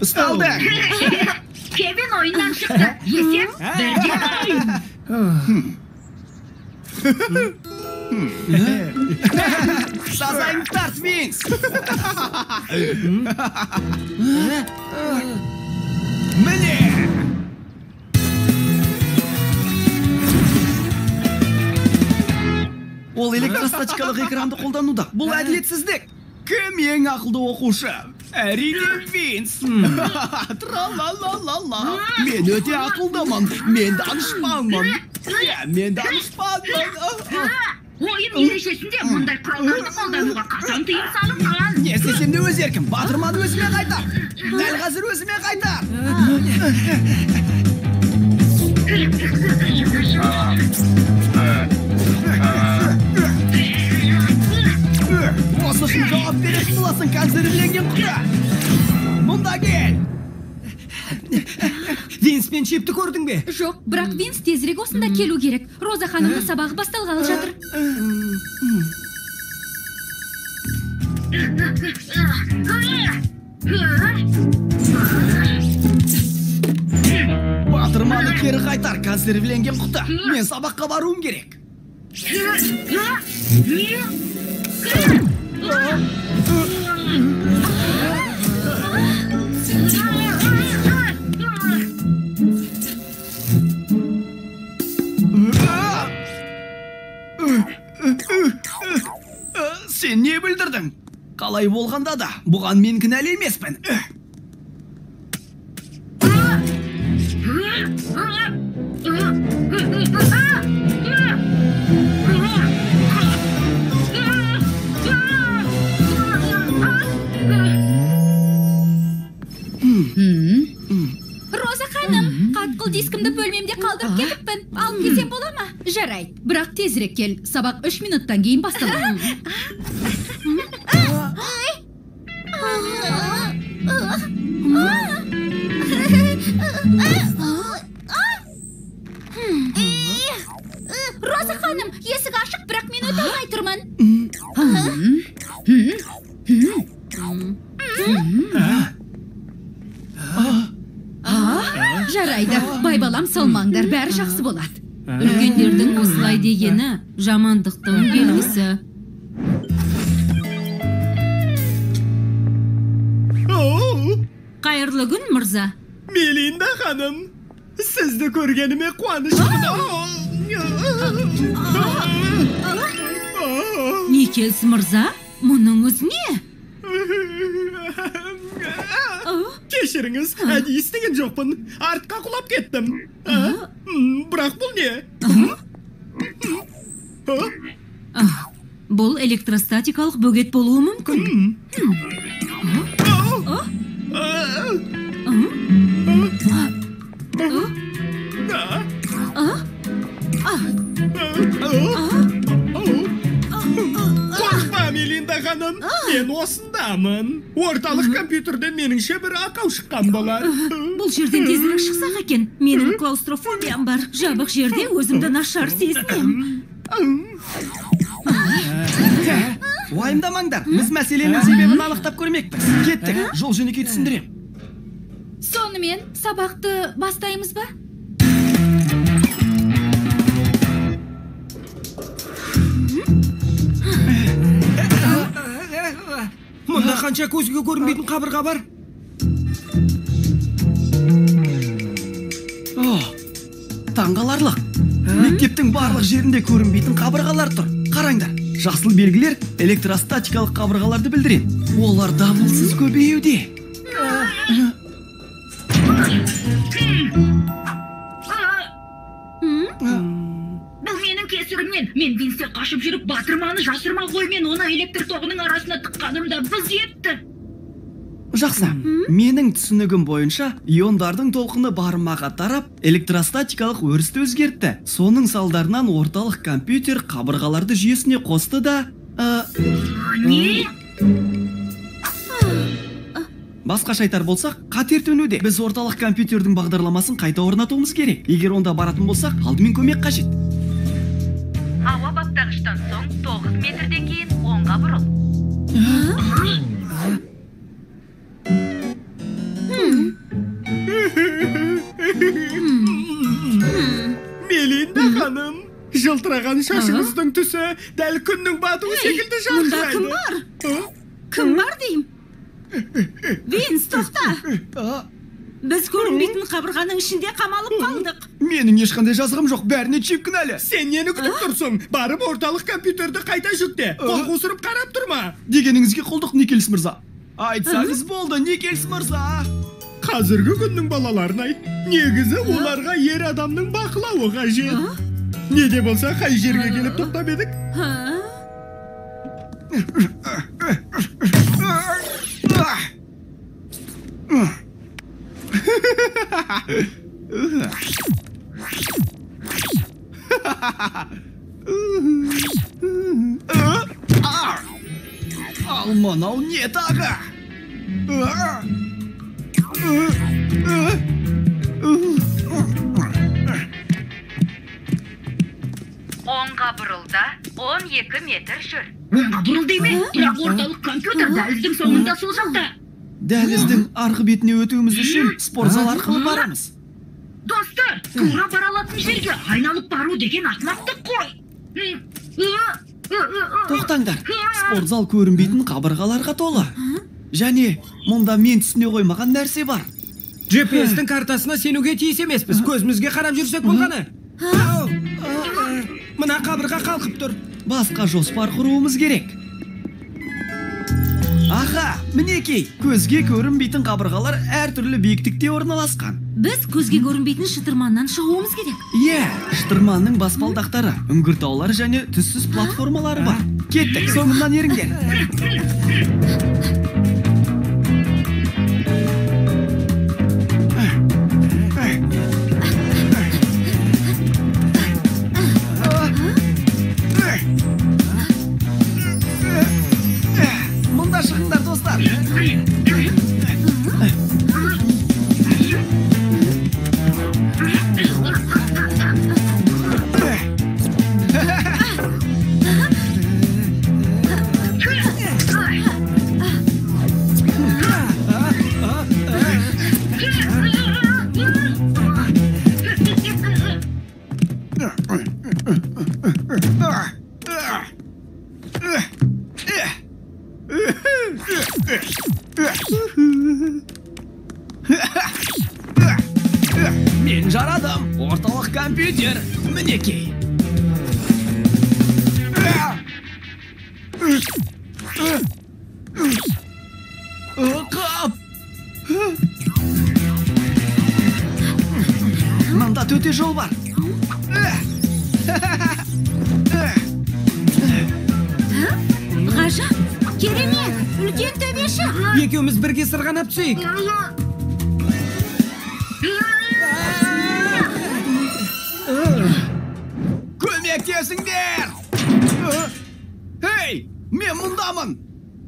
Ұсталды. Кевин ойыннан шықты. Есеп 1-1. Сазайыңды тарт, Винс! Міне! Ол электростатикалық экранды қолдануда. Бұл әділетсіздік. Кім ең ақылды оқушы? Әрине, Винс. Тра-ла-ла-ла-ла. Мен өте ақылдымын. Мен данышпанмын. Иә, мен данышпанмын. Ойын ережесінде мұндай құралдарды қолдануға қатаң тыйым салынған. Не істесем де өз еркім. Батырманы өзіме қайтар. Дәл қазір өзіме қайтар. Осы үшін жауап беретін боласың, консервіленген құты. Мұнда кел. Винс пен Чипті көрдің бе? Жоқ, бірақ Винс тезірек осында келу керек. Роза ханымның сабағы басталғалы жатыр. Батырманы кері қайтар, консервіленген құты. Мен сабаққа баруым керек. Сен не бүлдірдің? Қалай болғанда да, бұған мен кінәлі емеспін. Роза ханым, қатқыл дискімді бөлмемде қалдырып кетіппін. Алып келсем бола ма? Жарайды, бірақ тезірек кел. Сабақ 3 минуттан кейін басталады. Роза ханым, есік ашық, бірақ мен өте алмай тұрмын. Жарайды, байбалам салмаңдар, бәрі жақсы болады. Үлкендердің осылай дегені жамандықтың белгісі. Қайырлы күн, мырза. Мелинда ханым, сізді көргеніме қуаныштымын. Никелс мырза, мұныңыз не? Кешіріңіз, әдейі істеген жоқпын. Артқа құлап кеттім. Бірақ бұл не? Бұл электростатикалық бөгет болуы мүмкін. Қорықпа, Мелинда ханым, мен осындамын. Орталық компьютерден меніңше бір ақау шыққан болар. Бұл жерден тезірек шықсақ екен. Менің клаустрофобиям бар. Жабық жерде өзімді нашар сезінемін. Уайымдамаңдар, біз мәселенің себебін анықтап көрмекпіз. Кеттік, жол жөнекей түсіндірем. Сонымен сабақты бастаймыз ба? Мұнда қанша көзге көрінбейтін қабырға бар? Таңғаларлық. Мектептің барлық жерінде көрінбейтін қабырғалар тұр. Қараңдар, жасыл белгілер электростатикалық қабырғаларды білдіреді. Олар дамылсыз көбеюде. Бұл менің кесірімнен. Мен Винстен қашып жүріп, батырманы жасырмақ оймен оны электр тоғының арасына тыққанымда біз етті. Жақсы. Менің түсінігім бойынша, иондардың толқыны бармаға тарап, электростатикалық өрісті өзгертті. Соның салдарынан орталық компьютер қабырғаларды жүйесіне қосты да... Не? Басқаша айтар болсақ, қатер төнуде. Біз орталық компьютердің бағдарламасын қайта орнатуымыз керек. Егер онда баратын болсақ, алдымен көмек қажет. Ауа баптағыштан соң 9 метрден кейін оңға бұрыл. Мелинда ханым, жылтыраған шашыңыздың түсі дәл күннің батуы секілді жарқырайды. Мұнда кім бар? Кім бар деймін? Винс, тоқта! Біз көрінбейтін қабырғаның ішінде қамалып қалдық. Менің ешқандай жазығым жоқ, бәріне Чип кінәлі. Сен нені күтіп тұрсың? Барып орталық компьютерді қайта жүкте. Қол қусырып қарап тұрма. Дегеніңізге құлдық, Никельс мырза. Айтсаңыз болды, Никельс мырза. Қазіргі күннің балаларын айт. Негізі оларға ер адамның бақылауы қажет. Не де болса, қай жерге келіп тоқтап едік? Ал мынау не тағы? Оңға бұрылда 12 метр жүр. Оңға бұрыл деме, бірақ орталық компьютер дәліздің соңында сол жақта. Дәліздің арғы бетіне өтуіміз үшін спортзал арқылы барамыз. Достар, тура бара алатын жерге айналып бару деген ақымақтық қой. Тоқтаңдар, спортзал көрінбейтін қабырғаларға толы. Және мұнда мен түсіне қоймаған нәрсе бар. GPS-тің картасына сенуге тиіс емеспіз. Көзімізге қарап жүрсек болғаны. Мына қабырға қалқып тұр. Басқа жоспар құруымыз керек. Аха, мінекей, көзге көрінбейтін қабырғалар әртүрлі биіктікте орналасқан. Біз көзге көрінбейтін шытырманнан шығуымыз керек. Иә, шытырманның баспалдақтары, үңгір таулары және түссіз платформалары бар. Кеттік, соңымнан еріңдер. Мында шығыңдар, достар. Мен жарадым. Орталық компьютер. Мінекей. Қап! Мында төте жол бар. Ғажап, керемет, үлкен төбешік. Екеуміз бірге сырғанап түсейік. Көмектесіңдер! Ей, мен мұндамын.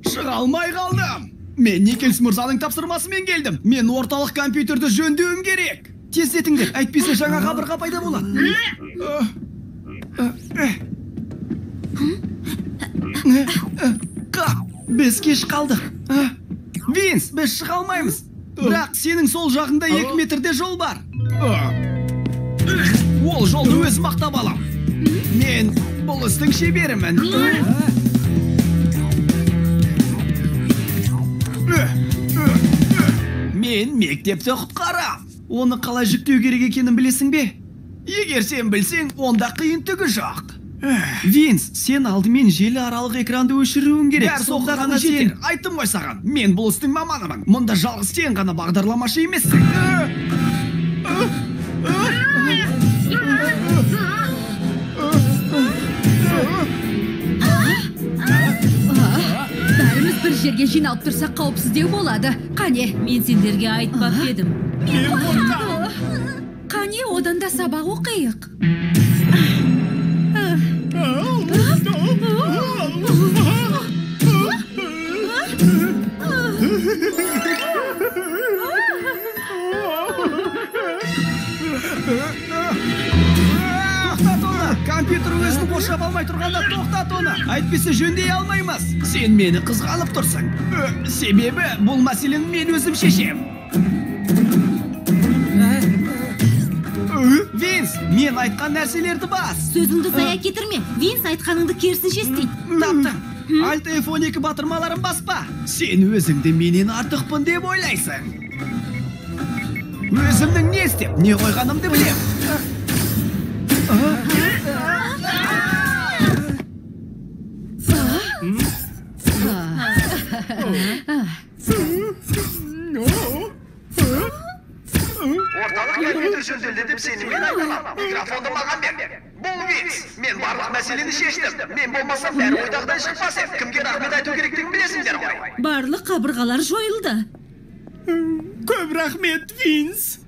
Шыға алмай қалдым. Мен Никельс мырзаның тапсырмасымен келдім. Мен орталық компьютерді жөндеуім керек. Тездетіңдер, әйтпесе жаңа қабырға пайда болады. Қап, біз кеш қалдық. Винс, біз шыға алмаймыз. Бірақ сенің сол жағында 2 метрде жол бар. Ол жолды өзім ақтап алам. Мен бұл істің шеберімін. Мен мектепті құтқарам. Оны қалай жүктеу керек екенін білесің бе? Егер сен білсең, онда қиын түгі жоқ. Винс, сен алдымен желі аралық экранды өшіруің керек. Сонда ғана сен. Айттым ғой саған, мен бұл істің маманымын. Мұнда жалғыз сен ғана бағдарламашы емессің. Бәріміз бір жерге жиналып тұрсақ қауіпсіздеу болады. Қане, мен сендерге айтпап едім. Мен қорқамын. Қане, одан да сабақ оқиық. Тоқтат оны! Компьютер өзін қоршап алмай тұрғанда тоқтат оны! Әйтпесе жөндей алмаймыз. Сен мені қызғанып тұрсың. Себебі бұл мәселені мен өзім шешем. айтқан нәрселерді бас. Сөзіңді зая кетірме. Винс айтқаныңды керісінше істейді. Таптым. Alt F12 батырмаларын баспа. Сен өзіңді менен артықпын деп ойлайсың. Өзімнің не істеп, не қойғанымды білем. Орталық компьютер жөнделді деп сеніммен айта аламын. Микрофонды маған бер. Бұл Винс. Мен барлық мәселені шештім. Мен болмасам бәрі ойдағыдай шықпас еді. Кімге рахмет айту керектігін білесіңдер ғой. Барлық қабырғалар жойылды. Көп рахмет, Винс.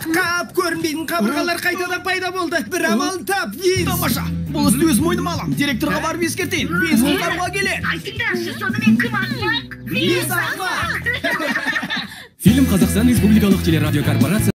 Қап, көрінбейтін қабырғалар қайтадан пайда болды. Бір амалын тап, Винс. Тамаша. Бұл істі өз мойныма алам. Директорға барып ескертейін. Винс құтқаруға келеді. Айтыңдаршы, сонымен кім ақымақ? Винс ақымақ! Фильм Қазақстан Республикалық телерадиокорпорация